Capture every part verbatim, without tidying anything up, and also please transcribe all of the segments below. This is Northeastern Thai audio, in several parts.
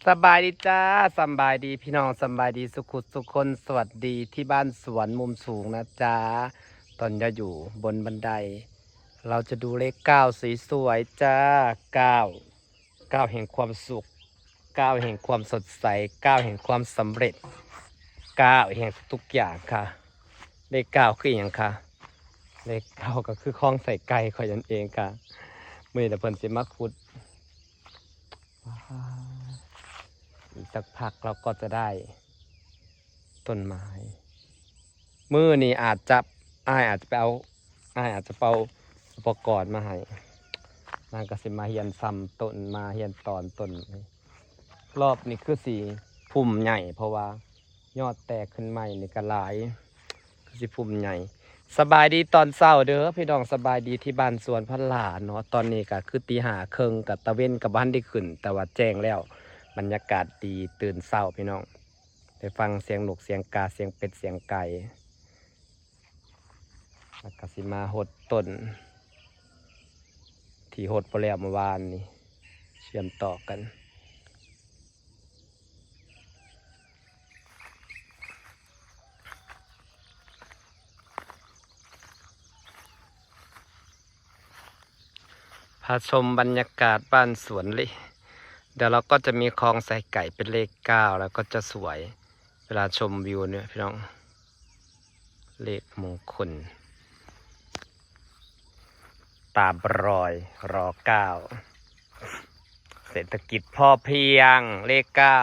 สบายดีจ้า สำบายดีพี่น้อง สำบายดีสุขุสุคน สวัสดีที่บ้านสวนมุมสูงนะจ๊ะ ตอนนี้อยู่บนบันได เราจะดูเลขเก้าสวยๆจ้า เก้า เก้าแห่งความสุข เก้าแห่งความสดใส เก้าแห่งความสำเร็จ เก้าแห่งทุกอย่างค่ะ เลขเก้าคืออหย่างค่ะ เลขเก้าก็คือของใส่ไก่ข้อยนั่นเองค่ะ มื้อนี้เพิ่นสิมาขุด ว้าว อีกสักพักเราก็จะได้ต้นไม้ มื้อนี้อาจจะ อ้ายอาจจะไปเอา อ้ายอาจจะไปเอาอุปกรณ์มาให้ นางก็สิมาเฮียนซ่ำต้น มาเฮียนตอนต้น รอบนี้คือสิพุ่มใหญ่ เพราะว่ายอดแตกขึ้นใหม่นี่ก็หลาย คือสิพุ่มใหญ่ สบายดีตอนเช้าเด้อพี่น้อง สบายดีที่บ้านสวนพลาเนาะ ตอนนี้ก็คือตีห้าครึ่ง ก็ตะเว็นก็บ่ทันได้ขึ้น แต่ว่าแจ้งแล้ว บรรยากาศดี ตื่นเช้าพี่น้อง ได้ฟังเสียงนก เสียงกา เสียงเป็ด เสียงไก่ แล้วก็สิมาหดต้น ที่หดไปแล้วเมื่อวานนี้ เชื่อมต่อกัน พาชมบรรยากาศบ้านสวนเลย เดี๋ยวเราก็จะมีคลองใส่ไก่เป็นเลขเก้า แล้วก็จะสวย เวลาชมวิวเนี่ยพี่น้อง เลขมงคล ตามรอย รอเก้า เศรษฐกิจพอเพียง เลขเก้า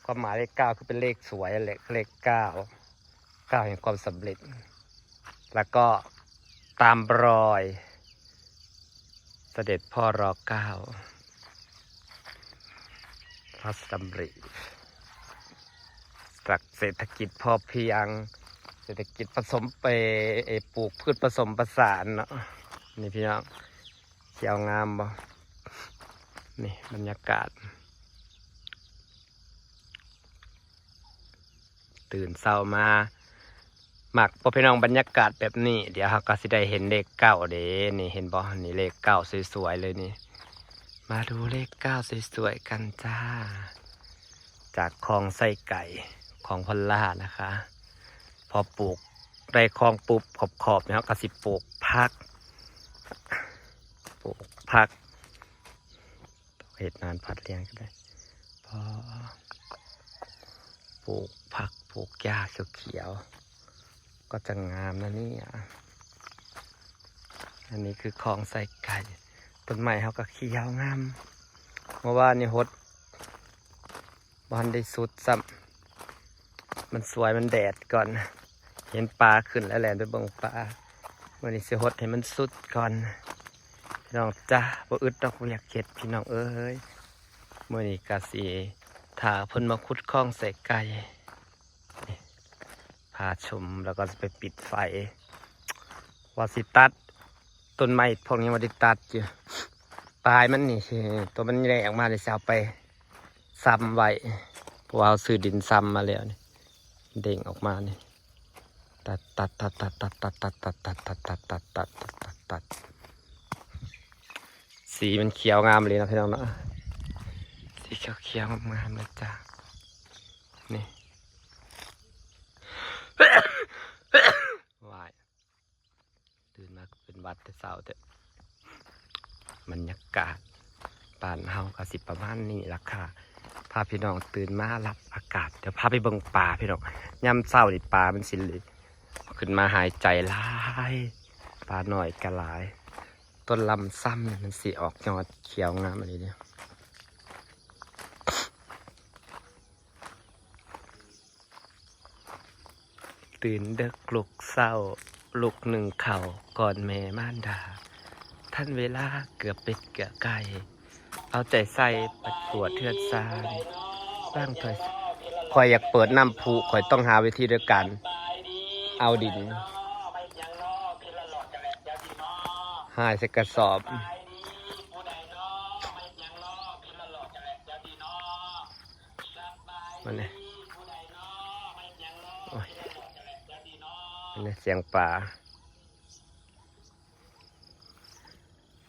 ความหมายเลขเก้าคือเป็นเลขสวยแหละ เลขเก้า เก้าแห่งความสำเร็จ แล้วก็ตามรอย เสด็จพ่อรอเก้า พระดำริ หลักเศรษฐกิจพอเพียง เศรษฐกิจผสมเป เอ่อ ปลูกพืชผสมผสานเนาะ นี่พี่น้อง เขียวงามบ่ นี่บรรยากาศ ตื่นเช้ามา มักบ่พี่น้อง บรรยากาศแบบนี้ เดี๋ยวเราก็สิได้เห็นเลขเก้าเด้ นี่เห็นบ่ นี่เลขเก้าสวยๆเลยนี่ มาดูเลขเก้าสวยๆกันจ้า จากคลองไส้ไก่ ของพอลล่านะคะ พอปลูกได้คลองปุ๊บ ขอบๆเนี่ยเราก็สิปลูกผัก ปลูกผัก เฮ็ดนานผัดเลี้ยงก็ได้ พอปลูกผักปลูกหญ้าเขียวๆ ก็จะงามนะเนี่ย อันนี้คือคลองไส้ไก่ ต้นไม้เขาก็เขียวงาม เมื่อวานนี่หดบ่ทันได้สุดซ้ำ มันสวยมันแดดก่อน เห็นปลาขึ้นแล้วแหละ ไปเบิ่งปลา มื้อนี้สิหดให้มันสุดก่อน พี่น้องจ้า บ่อึดดอกเวียกเฮ็ดพี่น้องเอ้ย มื้อนี้ก็สิถ้าเพิ่นมาขุดคลองใส่ไก่ นี่ พาชม แล้วก็จะไปปิดไฟ ว่าสิตัด ต้นไม้พวกนี้ว่าได้ตัดอยู่ ปลายมันนี่ ตัวมันแหลกออกมาเลยสิเอาไปซ้ำไว้ เพราะว่าเราซื้อดินซ้ำมาแล้วนี่ เด้งออกมานี่ ตัดตัดตัดตัดตัดตัดตัดตัดตัดตัดตัดตัดตัดตัดตัดตัดตัด สีมันเขียวงามเลยนะพี่น้องเนาะ สีเขียวเขียวงามๆเลยจ้า นี่ วาย ตื่นมาก็เป็นหวัดแต่เช้าแต่ บรรยากาศบ้านเฮาก็สิประมาณนี้ล่ะค่ะ พาพี่น้องตื่นมารับอากาศ เดี๋ยวพาไปเบิ่งปลาพี่น้อง ยามเช้านี่ปลามันสิขึ้นมาหายใจหลาย ปลาน้อยก็หลาย ต้นลำซ้ำนี่มันสิออกยอดเขียวงามอันนี้เด้อ ตื่นเดิกลุกเซ้า ลุกนึ่งข้าวก่อนแม่มารดา ทันเวลาเกือบเป็ดเกือบไก่ เอาใจใส่ปัดกวาดเฮือนซาน ล้างถ้วย ข้อยอยากเปิดน้ำพุ ข้อยต้องหาวิธีโดยการเอาดิน หายใส่กระสอบ มันเนี่ย โอ้ย มันเนี่ยเสียงปลา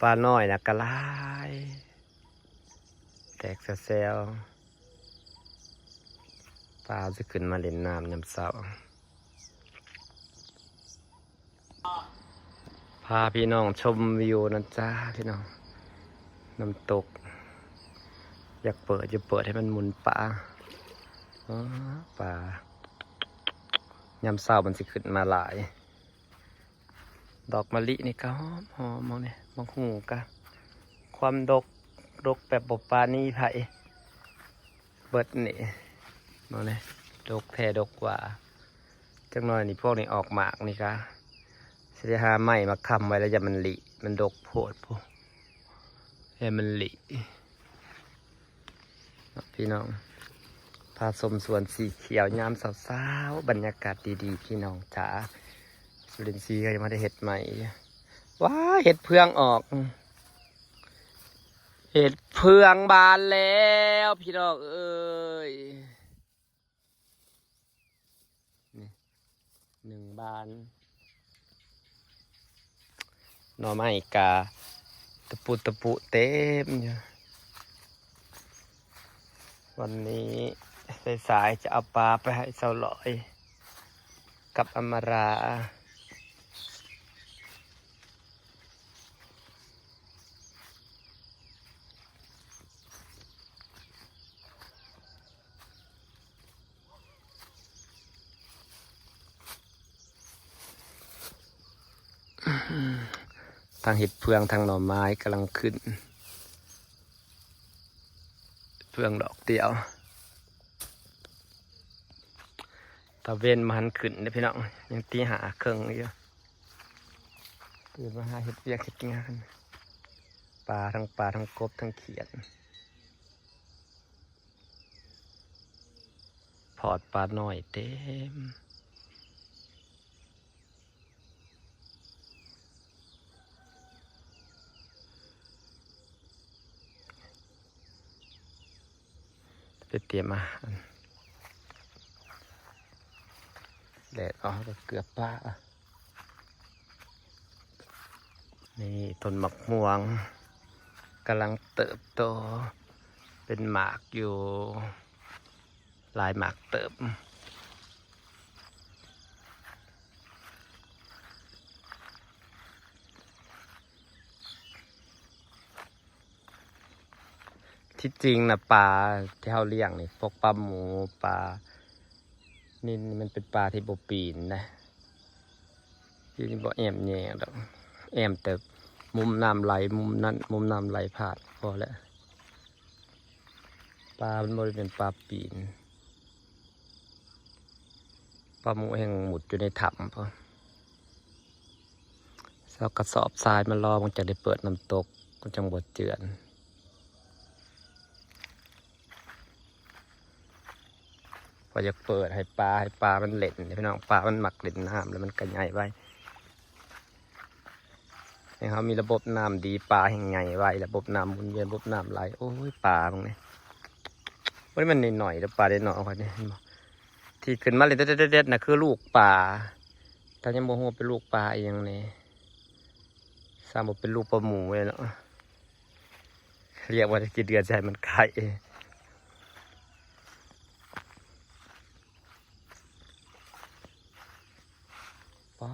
ปลาน้อยนะก็หลาย แตกแซว ปลาจะขึ้นมาเล่นน้ำยามเช้า พาพี่น้องชมวิวนะจ๊ะพี่น้อง น้ำตก อยากเปิดจะเปิดให้มันหมุนปลา อ๋อ ปลา ยามเช้ามันสิขึ้นมาหลาย ดอกมะลินี่ก็หอมหอม มองนี่ มองหูกะ ความดก ดกแบบบ่ปราณีไผ เบิดนี่ มองนี่ ดกแท้ดกว่า จักหน่อยนี่พวกนี้ออกหมากนี่กะ สิได้หาไม้มาค้ำไว้แล้วอย่ามันหลิ มันดกโพดพุ้น อย่ามันหลิ พี่น้อง พาชมสวนสีเขียวยามเช้าๆ บรรยากาศดีๆ พี่น้องจ๋า จุลินทรีย์ก็ยังไม่ได้เห็ดใหม่อยู่ ว้า เห็ดเฟืองออก เห็ดเฟืองบานแล้วพี่น้องเอ้ย นี่ หนึ่งบาน หน่อไม้กาตะปุตะปุเต็มอยู่ วันนี้สายๆ จะเอาปลาไปให้เสาหลอย กับอำมารา ทั้งเห็ดเฟืองทั้งหน่อไม้กำลังขึ้น เฟืองดอกเดียว ตะเวนมาหันขึ้นเด้อพี่น้อง ยังตีห้าครึ่งอยู่ ตื่นมาหาเฮ็ดเวียกเฮ็ดงาน ปลาทั้งปลาทั้งกบทั้งเขียด พอดปลาน้อยเต็ม ไปเตรียมอาหาร แดดออกก็เกือบปลา นี่ต้นหมากม่วงกำลังเติบโต เป็นหมากอยู่ หลายหมากเติบ ที่จริงนะ ปลาที่เฮาเลี้ยงนี่ พวกปลาหมู ปลานิลนี่ มันเป็นปลาที่บ่ปีนนะ ที่นี่บ่แอมแย่งดอก แอมแต่มุมน้ำไหล มุมนั่น มุมน้ำไหลผ่าน พอแล้ว ปลามันบ่ได้เป็นปลาปีน ปลาหมูแห่งหมุดอยู่ในถ้ำพุ้น เอากระสอบทรายมารอง มันจะได้เปิดน้ำตก มันจังบ่เจือน พออยากเปิดให้ปลา ให้ปลามันเล่น พี่น้อง ปลามันมักเล่นน้ำ แล้วมันก็ใหญ่ไว ให้เฮามีระบบน้ำดี ปลาแห่งใหญ่ไว ระบบน้ำหมุนเวียน ระบบน้ำไหล โอ้ย ปลาพวกนี้ บ่ได้แม่นน้อยๆเด้อ ปลาได้น้อยกว่านี้ เห็นบ่ ที่ขึ้นมาเล่นเด็ดๆๆน่ะ คือลูกปลา แต่ยังบ่ฮู้ว่าเป็นลูกปลาอีหยังแหน่ ซ้ำบ่เป็นลูกปลาหมูเลยเนาะ เรียกว่าจะกี่เดือนจะให้มันไข่ ปลา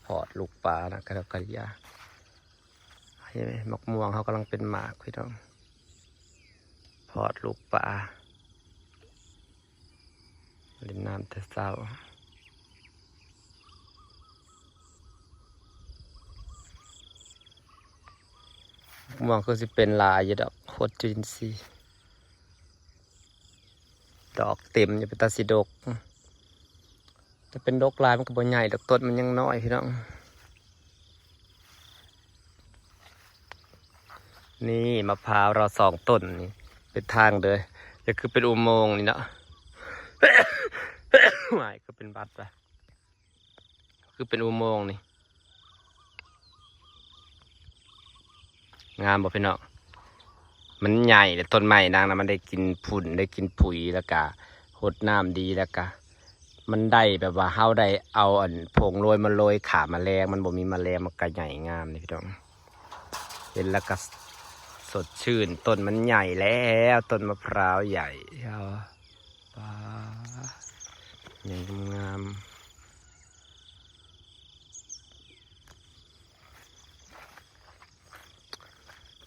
พอดลูกปลานะ กระดกกระเดีย เห็นไหม หมากม่วงเขากำลังเป็นหมาก พี่น้อง พอดลูกปลา เล่นน้ำแต่เช้า หมากม่วงคือสิเป็นหลายอยู่ดอก โคตรจุลินทรีย์ ดอกเต็มอยู่ เป็นตาสิดก แต่เป็นดกหลายมันก็บ่ใหญ่ดอก ต้นมันยังน้อยพี่น้อง นี่มะพร้าวเราสองต้นนี่ เป็นทางเด้อ จะคือเป็นอุโมงค์นี่เนาะ หมายคือเป็นวัดปะ คือเป็นอุโมงค์นี่ งามบ่พี่น้อง มันใหญ่ แต่ต้นไม้นางนะ มันได้กินฝุ่น ได้กินปุ๋ย แล้วกะหดน้ำดี แล้วกะ มันได้แบบว่าเฮาได้เอาอันผงโรยมาโรยฆ่าแมลง มันบ่มีแมลง มันก็ใหญ่งามนี่พี่น้อง เห็นแล้วก็สดชื่น ต้นมันใหญ่แล้ว ต้นมะพร้าวใหญ่ เอา ว้า ใหญ่งามๆ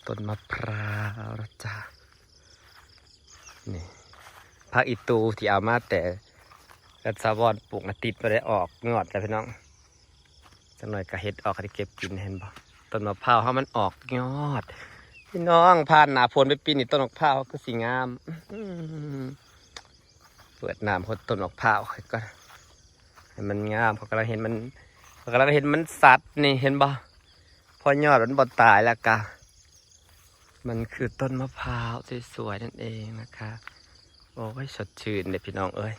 ต้นมะพร้าวนะจ๊ะ นี่ ผักอีตูที่เอามาแต่รัฐสวรปลูกนะ ติดมาได้ออกยอดแล้วพี่น้อง จักหน่อยก็เห็ดออก ก็ได้เก็บกิน เห็นบ่ ต้นมะพร้าวเฮามันออกยอด พี่น้อง ผ่านหน้าฝนไปปีนี้ ต้นมะพร้าวเฮาคือสิงาม อื้อหือ เปิดน้ำหดต้นมะพร้าวให้ก่อน ให้มันงาม เขากำลังเห็นมัน เขากำลังเห็นมันสัดนี่ เห็นบ่ พอยอดมันบ่ตายแล้วกะ มันคือต้นมะพร้าวสวยๆนั่นเองนะคะ โอ้ย สดชื่นเลยพี่น้องเอ้ย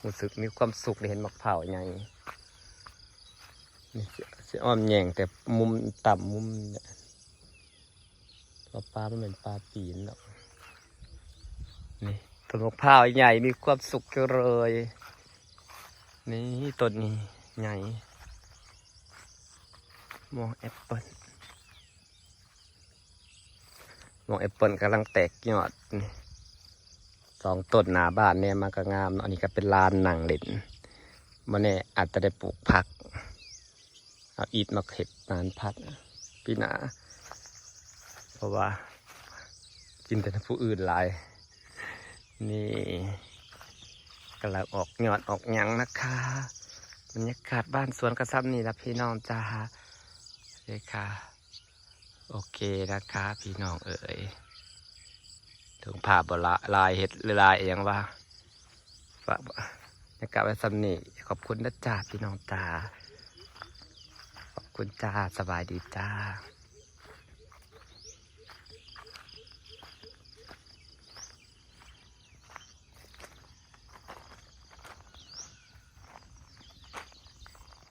รู้สึกมีความสุขได้เห็นมะพร้าวใหญ่ นี่สิ สิอ้อมแย่งแต่มุมต่ำมุมเนี่ย เพราะปลามันเป็นปลาปีนเนาะ นี่ ต้นมะพร้าวใหญ่ มีความสุขจังเลย นี่ ต้นนี้ใหญ่ ม่วงแอปเปิ้ล ม่วงแอปเปิ้ลกำลังแตกยอดนี่ สองต้นหน้าบ้านเนี่ยมันก็งามเนาะ อันนี้ก็เป็นลานนั่งเล่น มื้อนี้อาจจะได้ปลูกผัก เอาอิฐมาเฮ็ดลานผักปีหน้า เพราะว่ากินแต่ผู้อื่นหลาย นี่กำลังออกยอดออกหยังนะคะ บรรยากาศบ้านสวนก็ส่ำนี่ล่ะพี่น้องจ้า เลยค่ะ โอเคนะคะ พี่น้องเอ๋ย เถิงภาพบ่ละ ลายเห็ดหรือลายอิหยังวะ ฝากบรรยากาศไว้ส่ำนี่ ขอบคุณนะจ๊ะพี่น้องจ้า ขอบคุณจ้า สบายดีจ้า